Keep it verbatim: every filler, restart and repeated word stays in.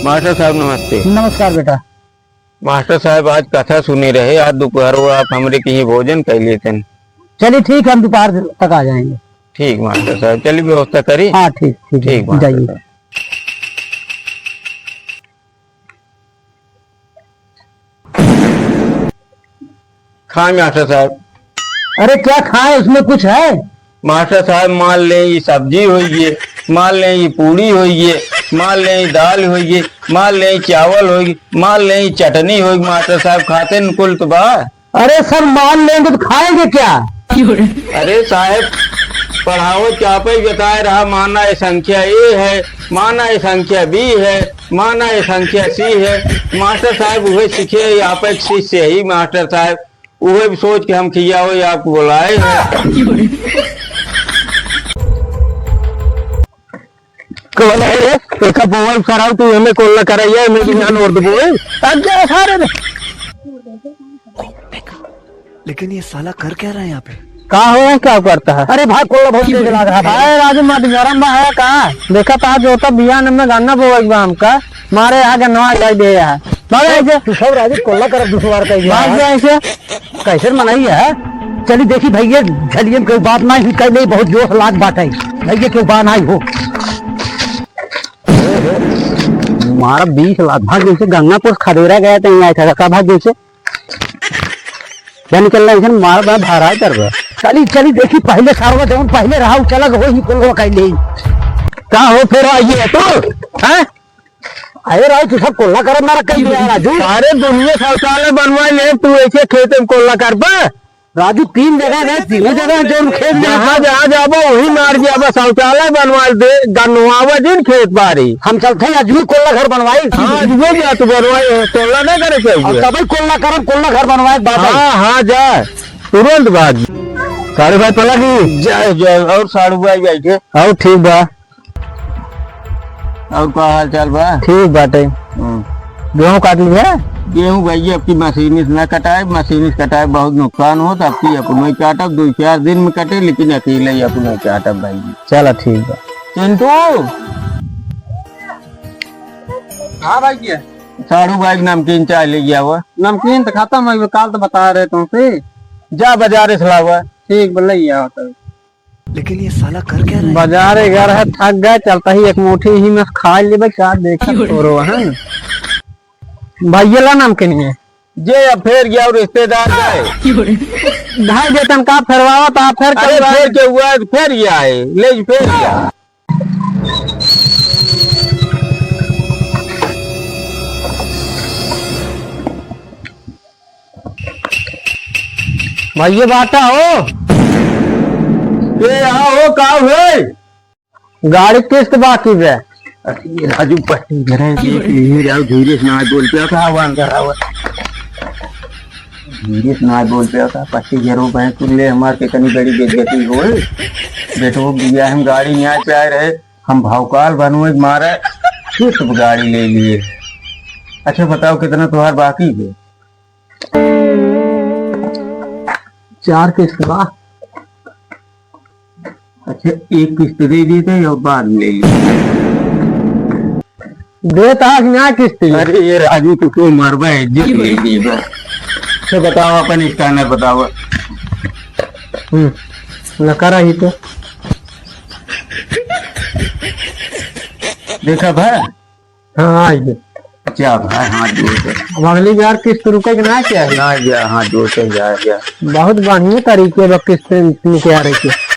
मास्टर साहब, नमस्ते। नमस्कार बेटा। मास्टर साहब, आज कथा सुने रहे, आज दोपहर को आप हमरे कहीं भोजन कर लेते हैं। चलिए ठीक है, हम दोपहर तक आ जाएंगे। ठीक मास्टर साहब, चलिए व्यवस्था करी। हाँ, ठीक, ठीक है, ठीक मास्टर जाइए। साहब। खाए मास्टर साहब। अरे क्या खाए, उसमें कुछ है? मास्टर साहब, मान लें ये सब्जी होइए, मान लें ये पूड़ी होइए, मान लें ये दाल होइए, मान लें ये चावल होइए, मान लें ये चटनी होइए, मास्टर साहब खाते न कुल तो बा। अरे सब मान लेंगे तो खाएंगे क्या? अरे साहब, पढ़ावत के आपे बताए रहा, माना ये संख्या A है, माना ये संख्या B है, माना ये संख्या C है। मास्टर साहब उहे सीखे, ये आपे एक शिष्य ही मास्टर साहब, उहे सोच के हम खिया हो, ये आपको बुलाए हैं। कौन है रे? एका बोवल सराउ, तू एमे कोल्ला करैया, एमे बिना नोर देबो, ए? अब जा सारे रे। लेकिन ये साला कर क्या रहा है यहाँ पे? का हो, क्या करता है? अरे भाई, कोल्ला बहुत तेज लाग रहा है भाई। अरे राजू, मत गरम बा है का? देखा था जो तो बियान में गन्ना बोवल बा हमका, मारे यहाँ गन्ना जाई दे यहाँ। भाग ऐसे। तू सब राजू कोल्ला करब दुश्वार का भाग यार। ऐसे। कैसे मनाई है? चली देखी भैया, झलियन कोई बात ना ही, कल बहुत जोश लाग बात है। भैया कोई बात ना ही हो। मारा बीस लाख, भाग जैसे गंगापुर खदेरा गया तो यहाँ आया था, का भाग जैसे? क्या निकलना है, मारा बड़ा भारा है तेरे को। चली, चली देखी पहले सारवा जौन पहले रहा, उ चला गो ही कोल्ला कह ले। का हो फिर आइए तो, हैं? अरे राजू, तू सब कोल्ला करब ना रख कहीं यार राजू। सारे दुनिया शौचालय बनवा ले, तू ऐसे खेत में कोल्ला करबा? राजू, तीन जगह गए, तीनों जगह जौन खेत में जहाँ, जहाँ जाबो वही मार जाबो, शौचालय बनवा दे, गनवावा दिन खेत बारी। हम चलते हैं राजू, कोल्ला घर बनवाई। हाँ, आज वो जा तू बनवाई, कोल्ला ना करे के और हुए। तबे कोल्ला करब, कोल्ला घर बनवाए बाबा। हाँ, हाँ, जा, तुरंत भाग। साढ़ू भाई पलगी। जय, जय, और साढ़ू भाई बैठे। और ठीक बा। और का हाल चाल बा? ठीक बाटे। हम्म। गेहूं काट लिहे? गेहूं भैया, अब की मशीन से ना कटाए, मशीन से कटाए बहुत नुकसान होत, अब की अपनो ही काटब, दो चार दिन में कटे, लेकिन अकेले ही अपनो ही काटब भाई। चला ठीक बा। चिंटू। हाँ भाई, क्या? साढ़ू भाई नमकीन चाय ले गया हुआ। नमकीन तो खत्म है, वो काल तो बता रहे तुमसे। जा बाजार से लावा। ठीक बा, ले आओ तब। लेकिन ये साला कर क्या रहा है? बाजार गया रहे, थक गए, चलता ही एक मुट्ठी ही में खा लेबे, का देखत तोरो हन। भाई, ये ला नमकीन है। जे अब फेर गया और रिश्तेदार गए। ढाई देतन का फेरवावा, तो आप फेर अरे, चलवा। फेर के हुआ है, फेर गया है, ले फेर गया। भाई, ये बात हो। ए, हाँ हो, का हुए? गाड़ी किस्त बाकी बे। अरे, राजू, पट्टी घरे, ये, ये, ये, धीरे से ना बोल पे, का आवाज कर रहा हुआ? धीरे से ना बोल पे, का पट्टी घरो, बैंक ले, हमार के तनी बड़ी बेइज्जती होए। बेटो, बिया हम गाड़ी न्याय पे आए रहे, हम भौकाल बनवे मारे, किस्त पे गाड़ी ले लिए। अच्छा, बताओ, कितना तुहार बाकी है? चार किस्त बा। अच्छा, एक किस्त दे देते और बाद में ले लेते। देता है कि ना किस्त? अरे ये राजू, तू क्यों मरबा है? इज्जत ले ली बा। अच्छा, बताओ, अपन scanner बताओ। हम्म, लगा रही तो। देखा भा? हाँ, आई है। क्या भाई, हाथ जोड़ के। अब अगली बार किस्त रुके कि ना क्या है? ना जा, हाथ जोड़ के जा, जा। बहुत बढ़िया तरीके बा किस्त निकाले के।